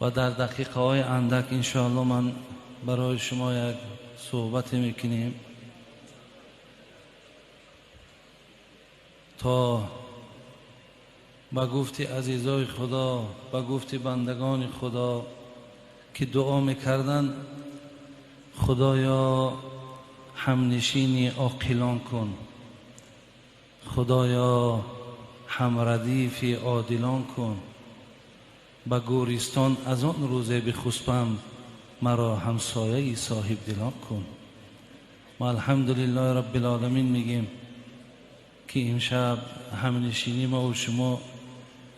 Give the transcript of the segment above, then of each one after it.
و در دقیقه های اندک انشاءالله من برای شما یک صحبت میکنیم تا با گفتی عزیزای خدا، با گفتی بندگان خدا که دعا میکردن خدایا همنشینی عاقلان کن، خدایا همردیف عادلان کن، به گورستان از آن روزه بخسبم مرا همسایه صاحب دلان کن. ما الحمدلله رب العالمین میگیم که امشب همنشینی ما و شما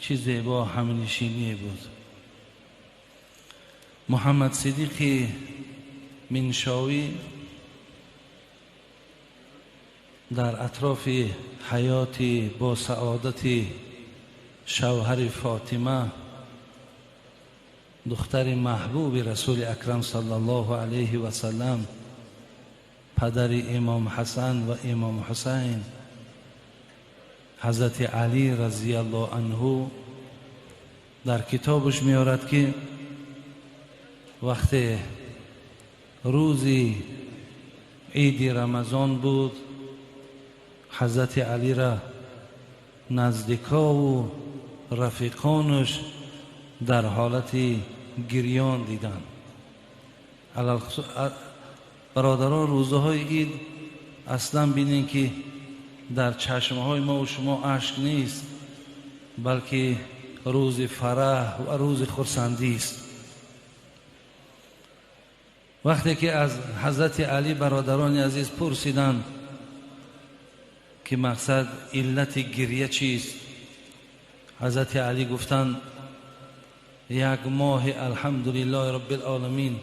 چه زیبا همنشینی بود. محمد صدیقی منشاوی در اطراف حیات با سعادت شوهر فاطمه دختر محبوب رسول اکرم صلی الله علیه و سلم، پدر امام حسن و امام حسین، حضرت علی رضی الله عنه، در کتابش میارد که وقتی روزی عید رمضان بود، حضرت علی را نزدیکا و رفیقانش در حالت گریان دیدن. برادران روزه های عید اصلا بینین که در چشمه های ما و شما اشک نیست، بلکه روز فرح و روز خرسندی است. وقتی که از حضرت علی برادران عزیز پرسیدند که مقصد علت گریه چیست، حضرت علی گفتند یک ماه الحمدلله رب العالمین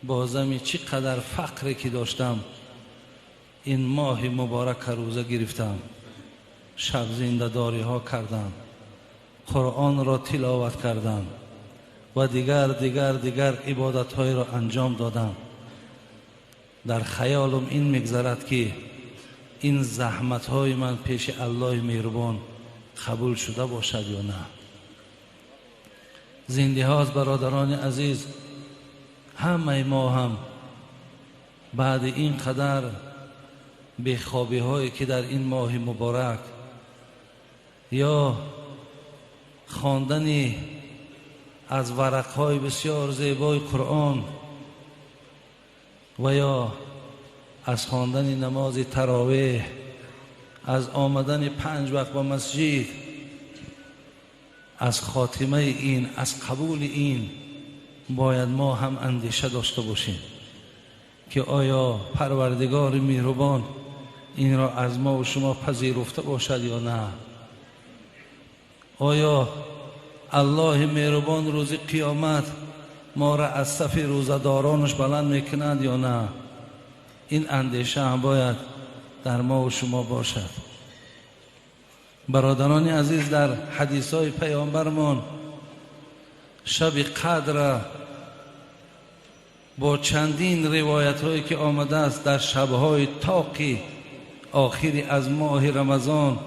بازمی چی قدر فقری که داشتم این ماه مبارک روزه گرفتم، شب زنده داری ها کردم، قرآن را تلاوت کردم و دیگر دیگر دیگر عبادت های را انجام دادم. در خیالم این میگذرد که این زحمت های من پیش الله مهربان قبول شده باشد یا نه. زنده هاست برادران عزیز، همه ما هم بعد این قدر بیخوابی هایی که در این ماه مبارک یا خواندن از ورق های بسیار زیبای قرآن و یا از خواندن نماز تراویح، از آمدن 5 وقت به مسجد، از خاتمه این، از قبول این باید ما هم اندیشه داشته باشیم که آیا پروردگار مهربان این را از ما و شما پذیرفته باشد یا نه. آیا الله مهربان روز قیامت ما را از صف روزه‌دارانش بلند میکنند یا نه. این اندیشه هم باید در ما و شما باشد. برادران عزیز، در حدیث های پیامبرمان شب قدر با چندین روایت هایی که آمده است در شبهای تاقی آخری از ماه رمضان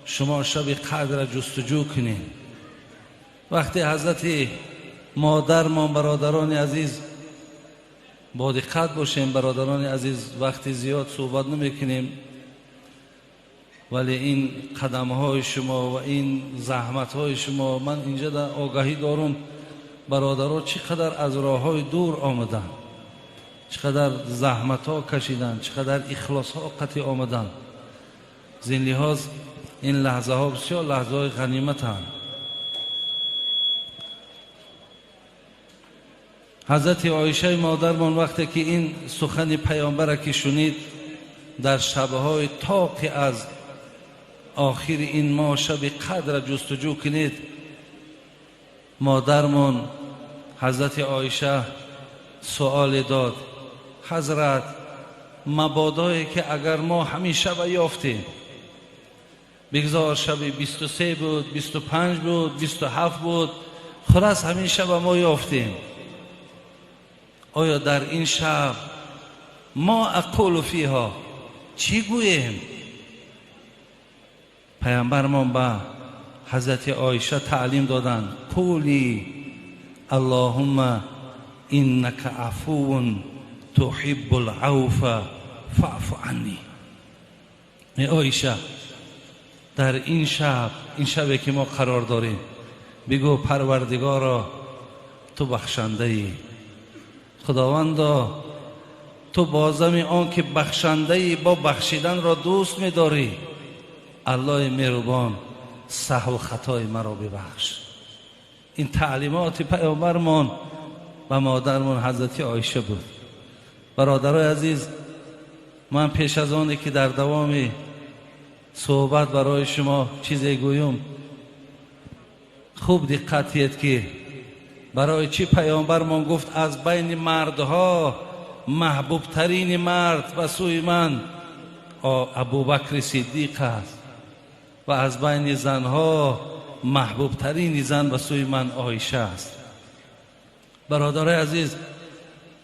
شما شب قدر جستجو کنید. وقتی حضرت مادرمان، برادران عزیز با دقت باشیم، برادران عزیز وقتی زیاد صحبت نمیکنیم، ولی این قدم های شما و این زحمت های شما، من اینجا در آگاهی دارم برادرها چقدر از راه های دور آمدن، چقدر زحمت ها کشیدن، چقدر اخلاص ها قطع آمدن. زین لحاظ این لحظه ها بسیار لحظه های غنیمت هستند. حضرت عایشه مادرمان وقتی که این سخن پیامبر که شنید در شبهای تاق از آخر این ماه شب قدر جستجو کنید، مادرمان حضرت عایشه سوال داد: حضرت، مبادایی که اگر ما همین شب یافتیم، بگذار شب 23 بود، 25 بود، 27 بود، خلاص همین شب ما یافتیم، آیا در این شب ما اقول فیها چی گوییم؟ پیامبرمان به حضرت عایشه تعلیم دادند: قولی Аллоҳумма иннака афувун туҳиббул авфа фаъфу анни. Эй Оиша, дар ин шаб, ин шабе ки мо қарор дорем, бигӯ Парвардигоро, ту бахшандаӣ. Худовандо, ту бозами он ки бахшандаӣ, бо бахшиданро дӯст медорӣ. Аллоҳи меҳрубон, саҳву хатои маро бибахш. Ин таълимоти паёмбармон ба модармон ҳазрати Оиша буд. Бародарои азиз, ман пеш аз оне ки дар давоми суҳбат барои шумо чизе гӯям, хуб диққат диҳед ки барои чӣ паёмбармон гуфт аз байни мардҳо маҳбубтарини мард ба сӯи ман Абубакри Сиддиқ аст ва аз байни занҳо маҳбубтарини зан ба сӯи ман Оиша аст. Бародарои азиз,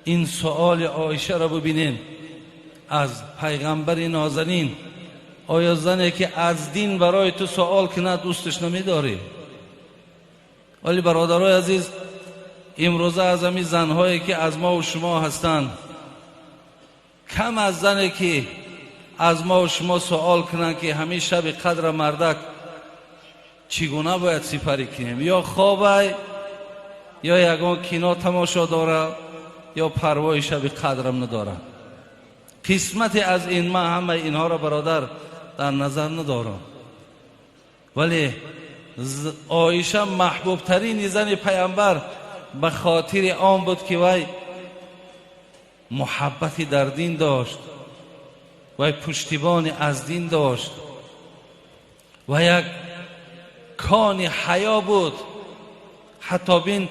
ин суоли Оишаро бибинед аз пайғамбари нозанин. Оё зане ки аз дин барои ту суол кунад, дӯсташ намедорӣ? Вале бародарои азиз, имрӯза аз ҳамин занҳое ки аз мо шумо ҳастанд, кам аз зане ки аз мо шумо суол кунанд ки ҳамин шаби қадра мардак чӣ гуна бояд сипарӣ кунем, ё хобай, ё ягон кино тамошо дорад, ё парвои шаби қадрам надорад. Қисмате аз ин ман ҳамаи инҳоро, бародар, дар назар надорам, вале Оиша маҳбубтарини зани паямбар ба хотири он буд ки вай муҳаббати дар дин дошт, вай пуштибони аз дин дошт ва як кони ҳаё буд. Ҳатто бин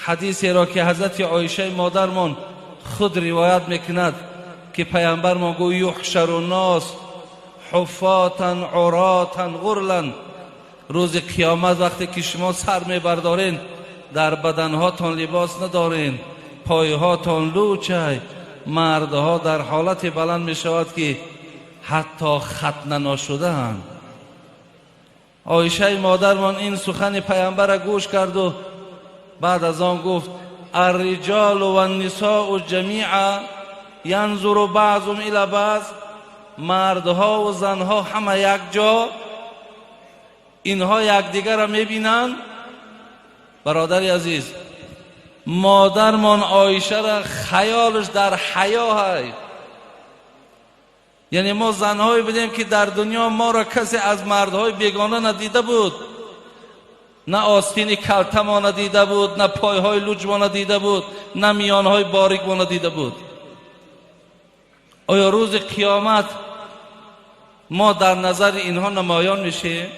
ҳадисеро ки ҳазрати Оишаи модармон худ ривоят мекунад ки паямбармон гӯ юҳшару нос ҳуфотан уротан ғурлан. Рӯзи қиёмат вақте ки шумо сар мебардорен, дар баданҳотон либос надорен, пойҳотон лучай, мардҳо дар ҳолате баланд мешавад ки ҳатто хатна нашудаанд. Оишаи модармон ин сухани паямбара гӯш карду баъд аз он гуфт: арриҷолу ваннисоу ҷамиа янзуру баъзум ила баъз. Мардҳову занҳо ҳама якҷо инҳо якдигарро мебинанд. Бародари азиз, модармон Оишара хаёлаш дар ҳаё ҳай. Яъне мо занҳое будем ки дар дунё моро касе аз мардҳои бегона надида буд, на остини калтамо надида буд, на пойҳои луҷмо надида буд, на миёнҳои борикмо надида буд. Оё рӯзи қиёмат мо дар назари инҳо намоён мешем?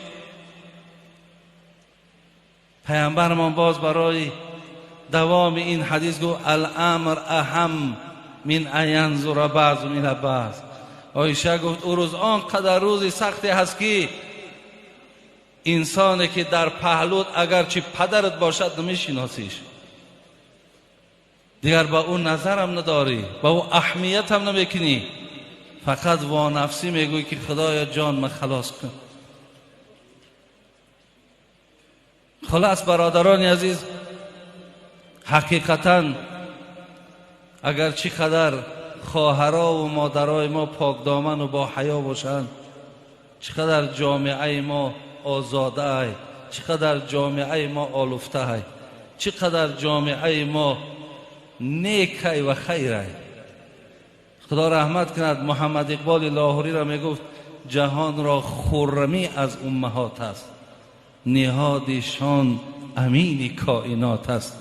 Паямбармон боз барои давоми ин ҳадис гуфт: аламр аҳам мин ан янзура баъзум ила баъз. Оиша гуфт: ӯ рӯз он қадар рӯзи сахте ҳаст ки инсоне ки дар паҳлуд агарчи падарат бошад намешиносиш, дигар ба ӯ назарам надорӣ, ба ӯ аҳамиятам намекунӣ, фақат вонафсӣ мегӯӣ ки худоё ҷон ма халос кун. Хулас бародарони азиз, ҳақиқатан агар чӣ қадар хоҳарову модарои мо покдоману бо ҳаё бошанд, чӣ қадар ҷомеаи мо озодаай, чӣ қадар ҷомеаи мо олуфтаай, чӣ қадар ҷомеаи мо некай ва хайрай. Худо раҳмат кунад Муҳаммад Иқболи Лоҳуриро, мегуфт: ҷаҳонро хуррамӣ аз уммаҳот аст, ниҳоди шон амини коинот аст.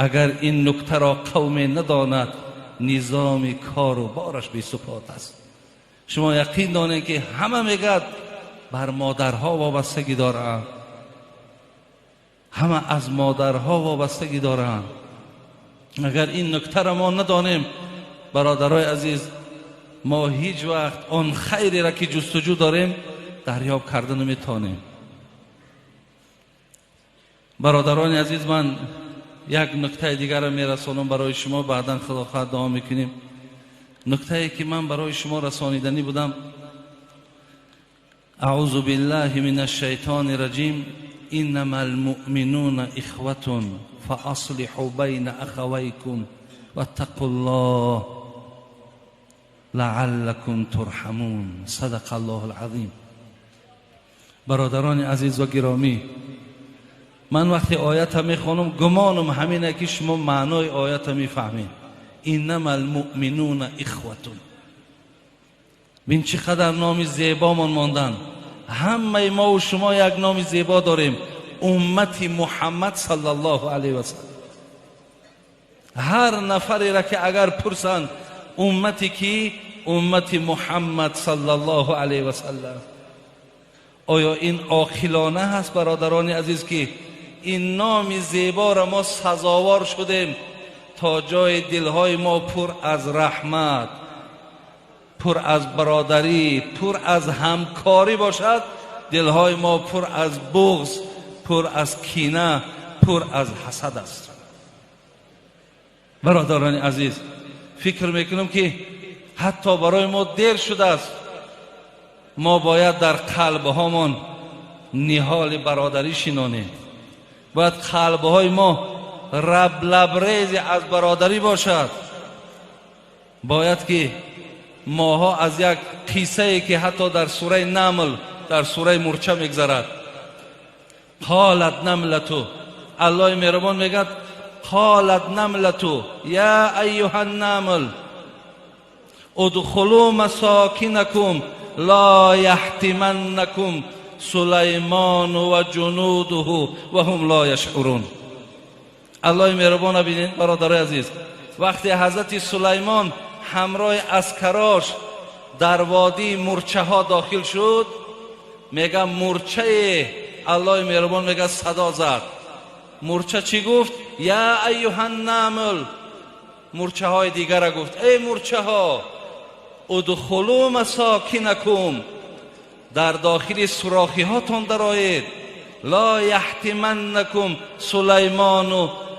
Агар ин нуктаро қавме надонад, низоми кору бораш бесупот аст. Шумо яқин донед ки ҳама мегӯяд бар модарҳо вобастагӣ доранд, ҳама аз модарҳо вобастагӣ доранд. Агар ин нуктаро мо надонем, бародарои азиз, мо ҳеҷ вақт он хайреро ки ҷустуҷӯ дорем дарёб карда наметавонем. Бародарони азиз, ман як нуктаи дигарро мерасонам барои шумо, баъдан худо хоҳад дуо мекунем. Нуктае ки ман барои шумо расониданӣ будам: аъузу биллаҳи мин ашшайтони раҷим. إنما المؤمنون إخوة فأصلحوا بين أخويكم واتقوا الله لعلكم ترحمون. صدق الله العظیم. برادران عزیز و گرامی، من وقتی آیت میخوانم گمانم همینه که شما معنای آیت میفهمید. انما المؤمنون اخوة. بین چقدر نام زیبامان ماندن. همه ما و شما یک نام زیبا داریم، امت محمد صلی الله علیه و سلم. هر نفری را که اگر پرسند امتی کی، امت محمد صلی الله علیه و سلم. آیا این عاقلانه هست برادران عزیز که این نام زیبا را ما سزاوار شدیم تا جای دلهای ما پر از رحمت، پر از برادری، پر از همکاری باشد؟ دلهای ما پر از بغض، پر از کینه، پر از حسد است. برادران عزیز، فکر میکنم که حتی برای ما دیر شده است. ما باید در قلب هامان نهال برادری شینانیم. باید قلب های ما رب لبریز از برادری باشد. باید که ماها از یک قصه ای که حتی در سوره نمل، در سوره مورچه میگذرد، قالت نملتو، الله مهربان میگد قالت نملتو یا ایها النمل ادخلوا مساکنکم لا یحطمنکم سلیمان و جنوده و هم لا یشعرون. الله مهربان ببینید برادرای عزیز، وقتی حضرت سلیمان همراه عسکراش در وادی مورچه ها داخل شد، میگه مورچه، الله مهربان میگه صدا زد. مورچه چی گفت؟ یا ایها النمل. مورچه های دیگر را گفت ای مورچه ها، ادخلوا مساکنکم، در داخل سوراخی هاتان درآیید. لا یحطمنکم سلیمان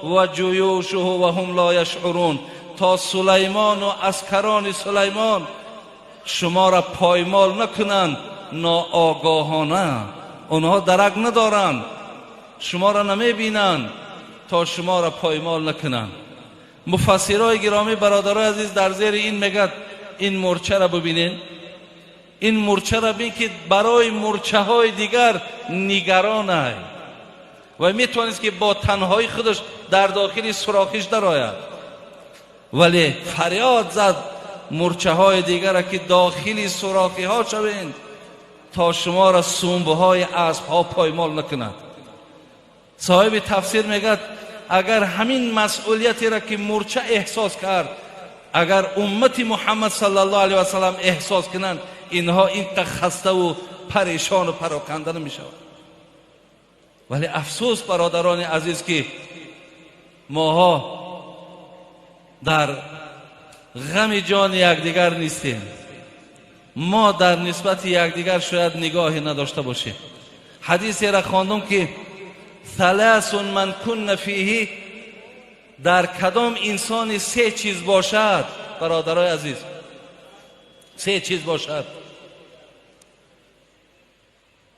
و جیوشه و هم لا یشعرون. تا سلیمان و عسکران سلیمان شما را پایمال نکنند ناآگاهانه، آنها درک ندارند، شما را نمیبینند تا شما را پایمال نکنند. مفسرای گرامی، برادرای عزیز، در زیر این میگد این مورچه را ببینین، این مورچه را ببین که برای مورچه های دیگر نگرانه و میتوانست که با تنهایی خودش در داخل سوراخش درآید، ولی فریاد زد مورچه های دیگر را که داخل سوراخی ها شوین تا شما را سنبه های اسب ها پایمال نکند. صاحب تفسیر میگد اگر همین مسئولیتی را که مورچه احساس کرد، اگر امت محمد صلی الله علیه و سلم احساس کنند، اینها اینقدر خسته و پریشان و پراکنده نمیشوند. ولی افسوس برادران عزیز که ماها در غم جان یکدیگر نیستیم. ما در نسبت یکدیگر شاید نگاهی نداشته باشیم. حدیثی را خواندم که ثلاث من کن فیه، در کدام انسان سه چیز باشد برادرای عزیز، سه چیز باشد،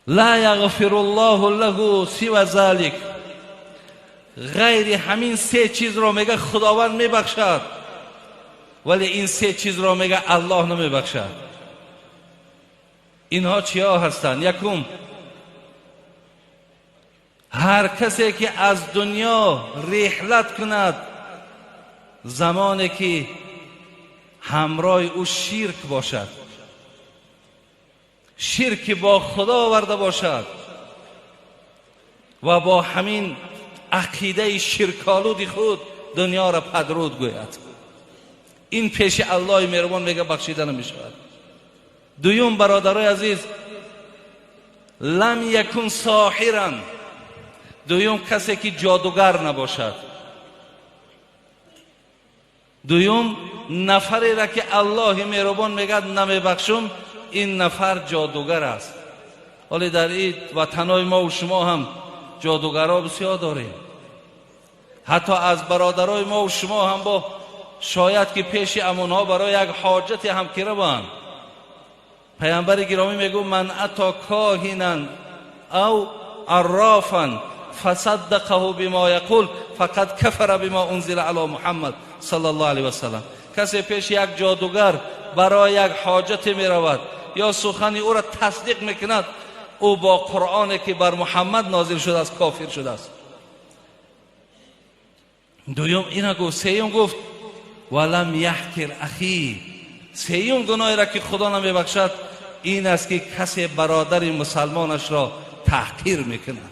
لا یغفر الله له سوى ذلك، غیر همین سه چیز را میگه خداوند میبخشد، ولی این سه چیز را میگه الله نمیبخشد. اینها چیا هستند؟ یکم، هر کسی که از دنیا رحلت کند زمانی که همراه او شرک باشد، شرک با خدا آورده باشد و با همین عقیده شرکالود خود دنیا را پدرود گوید، این پیش الله مهربان میگه بخشیده نمیشود. دویم برادرای عزیز، لم یکن ساحرا، دویم کسی که جادوگر نباشد. دویم نفری را که الله مهربان میگه نمیبخشم، این نفر جادوگر است. ولی در این وطنهای ما و شما هم جادوگرها بسیار داریم. حتی از برادرای ما و شما هم با شاید که پیش امونها برای یک حاجت هم که روند. پیامبر گرامی میگو من اتا کاهنا او عرافا فصدقه بما يقول فقد كفر بما أنزل على محمد صلى الله عليه وسلم. کسی پیش یک جادوگر برای یک حاجت می رود یا سخن او را تصدیق میکند، او با قرآن که بر محمد نازل شده است کافر شده است. دویم اینا گفت. سیوم گفت ولم یحقر اخی. سیوم گناهی را که خدا نمیبخشد این است که کسی برادر مسلمانش را تحقیر میکند.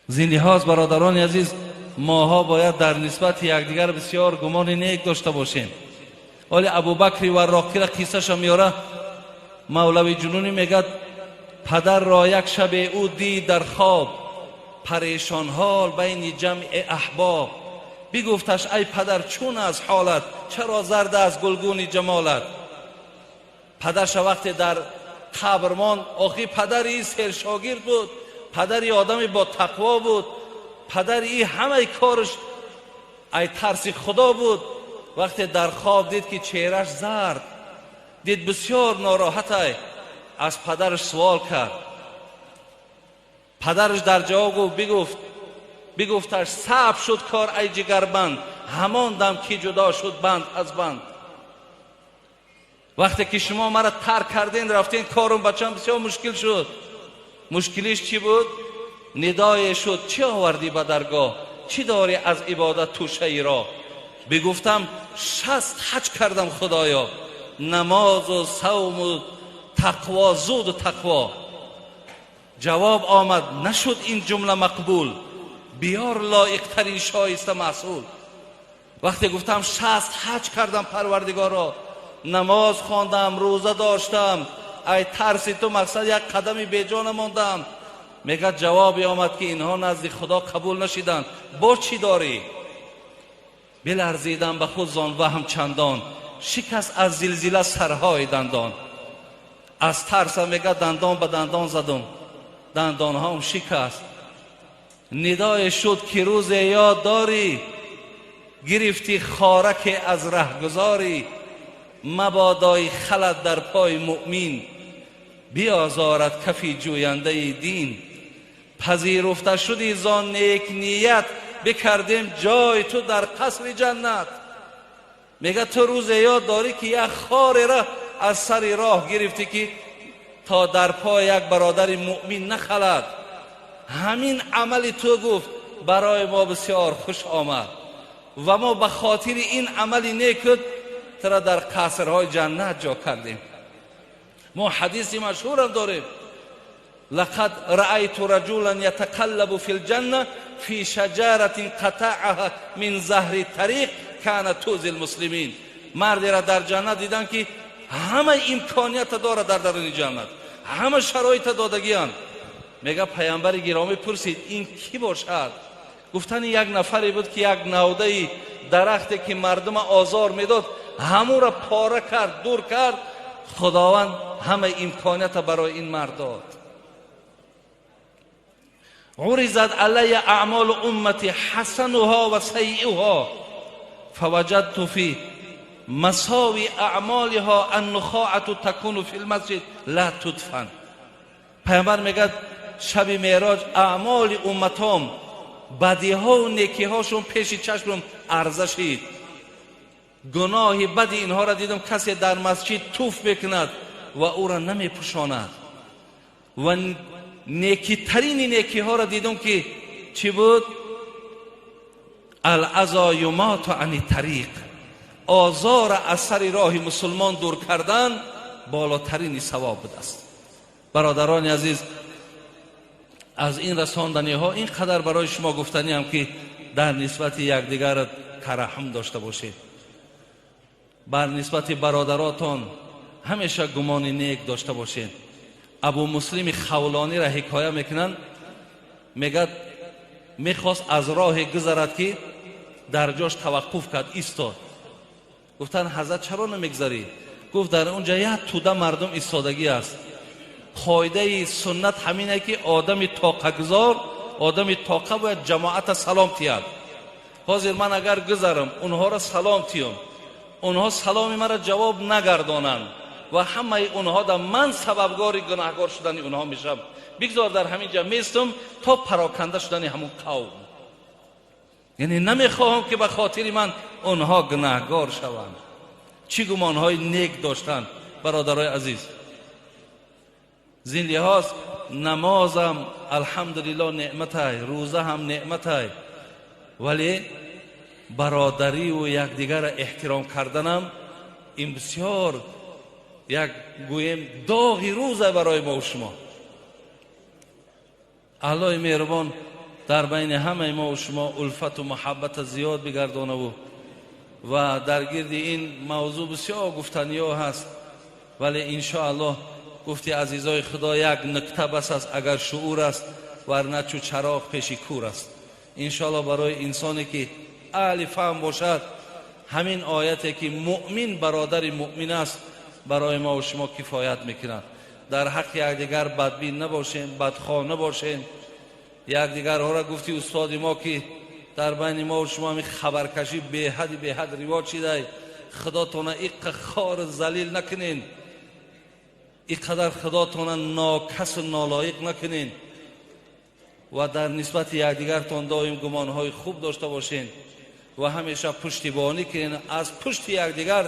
زین لحاظ برادران عزیز، ماها باید در نسبت یکدیگر بسیار گمان نیک داشته باشیم. ولی ابوبکر وراقی را قصه‌ش میاره، مولوی جنونی میگد پدر را یک شب او دید در خواب، پریشان حال بین جمع احباب. بگفتش ای پدر چون از حالت، چرا زرد از گلگون جمالت؟ پدرش وقتی در قبر ماند، آخی پدری سرشاگرد بود، پدری آدمی با تقوا بود، پدری همه کارش ای ترس خدا بود. وقتی در خواب دید که چهرش زرد، دید بسیار ناراحت، از پدرش سوال کرد. پدرش در جواب گفت، بگفتش صعب شد کار ای جگربند، همان دم که جدا شد بند از بند. وقتی که شما مرا ترک کردین رفتین، کارم بچم بسیار مشکل شد. مشکلیش چی بود؟ ندای شد چی آوردی به درگاه، چی داری از عبادت توشه ای را؟ بگفتم 60 حج کردم خدایا، نماز و صوم و تقوا، زود و تقوا. جواب آمد نشد این جمله مقبول، بیار لایق ترین شایسته محصول. وقتی گفتم 60 حج کردم پروردگارا، نماز خواندم، روزه داشتم، ای ترسی تو مقصد یک قدمی بیجا نماندم. میگه جوابی آمد که اینها نزد خدا قبول نشیدند، با چی داری؟ بلرزیدم به خود زان وهم چندان، شکست از زلزله سرهای دندان. از ترسم میگه دندان به دندان زدم، دندان هم شکست. ندای شد که روز یاد داری، گرفتی خارک از رهگذاری. مبادای خلد در پای مؤمن، بیازارد کفی جوینده دین. پذیرفته شدی زان نیک نیت، بکردیم جای تو در قصر جنت. میگه تو روز یاد داری که یک خار را از سر راه گرفتی که تا در پای یک برادر مؤمن نخلد. همین عمل تو گفت برای ما بسیار خوش آمد و ما به خاطر این عمل نیکت ترا در قصرهای جنت جا کردیم. ما حدیث مشهور هم داریم، لقد رأيت رجلا يتقلب في الجنة في شجرة قطعها من زهر الطريق كانت تؤذي المسلمين. مردی را در جنت دیدن که همه امکانیت داره در درون جنت، همه شرایط دادگیان. میگه پیامبر گرامی پرسید این کی باشد؟ گفتن یک نفری بود که یک نوده درختی که مردم آزار میداد همون را پاره کرد، دور کرد. خداوند همه امکانیت برای این مرد داد. عرضت علی اعمال امتی حسنها و سیئها فوجدت فی مساوی اعمالها النخاعة تکون فی المسجد لا تدفن. پیامبر میگه شب معراج اعمال امتام، بدیها و نیکیهاشون پیش چشمم عرضه شد. گناه بد اینها را دیدم کسی در مسجد توف میکند و او را نمیپوشاند، و نیکی ترین نیکی ها را دیدم که چی بود؟ العزا یمات عن طریق، آزار از سر راه مسلمان دور کردن بالاترین ثواب بوده است. برادران عزیز، از این رساندنی ها اینقدر برای شما گفتنی هم که در نسبت یکدیگر ترحم داشته باشید، بر نسبت برادراتان همیشه گمان نیک داشته باشید. ابو مسلم خولانی را حکایه میکنن، میگه میخواست از راه گذرد که در جاش توقف کرد، ایستاد. گفتن حضرت چرا نمیگذری؟ گفت در اونجا یک توده مردم ایستادگی است. قاعده سنت همینه که آدم طاقه گذار، آدم طاقه باید جماعت سلام تید. حاضر من اگر گذرم اونها را سلام تیم، اونها سلام مرا جواب نگردانند، ва ҳамаи онҳо да ман сабабгори гунаҳгор шудани онҳо мешавам. Бигзор дар ҳамин ҷа местум то пароканда шудани ҳамун қавм. Яъне намехоҳам ки ба хотири ман онҳо гунаҳгор шаванд. Чӣ гумонҳои нек доштанд, бародарои азиз. Зин лиҳоз намозам алҳамдулилло неъматай, рӯза ҳам неъматай, вале бародариву якдигарро эҳтиром карданам ин бисёр як гӯем доғи рӯза барои мо шумо. Аллоҳи меҳрубон дар байни ҳамаи мо шумо улфату муҳаббата зиёд бигардонаву ва дар гирди ин мавзӯъ бисёр гуфтаниҳо ҳаст, вале иншоаллоҳ гуфти азизои худо як нукта бас аст агар шуур аст, варна чу чароғ пеши кур аст. Иншоаллоҳ барои инсоне ки аҳли фаҳм бошад ҳамин ояте ки муъмин бародари муъмин аст барои мо шумо кифоят мекунад. Дар ҳаққи якдигар бадбин набошем, бадхоҳ набошем. Якдигарҳоро гуфти устоди мо ки дар байни мо шумо ҳамин хабаркашӣ беҳади беҳад ривоҷ шидай, худотона иққа хор залил накунен, иқадар худотона нокасу нолоиқ накунен ва дар нисбати якдигартон доим гумонҳои хуб дошта бошен ва ҳамеша пуштибонӣ кунен, аз пушти якдигар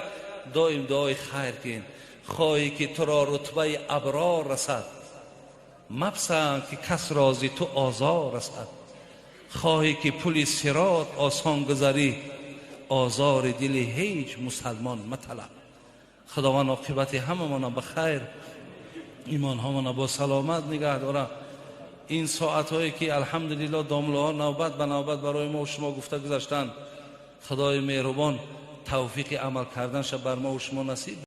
доим дуои хайр кунен. Хоҳӣ ки туро рутбаи аброр расад, мапсанд ки кас рози ту озор расад. Хоҳӣ ки пули сирот осон гузарӣ, озори дили ҳеҷ мусалмон маталаб. Худованд оқибати ҳамамона ба хайр, имонҳомона бо саломат нигаҳ дорад. Ин соатҳое ки алҳамдулилло домлаҳо навбат ба навбат барои мо шумо гуфта гузаштанд, худои меҳрубон тавфиқи амал карданша бар мо шумо насиб.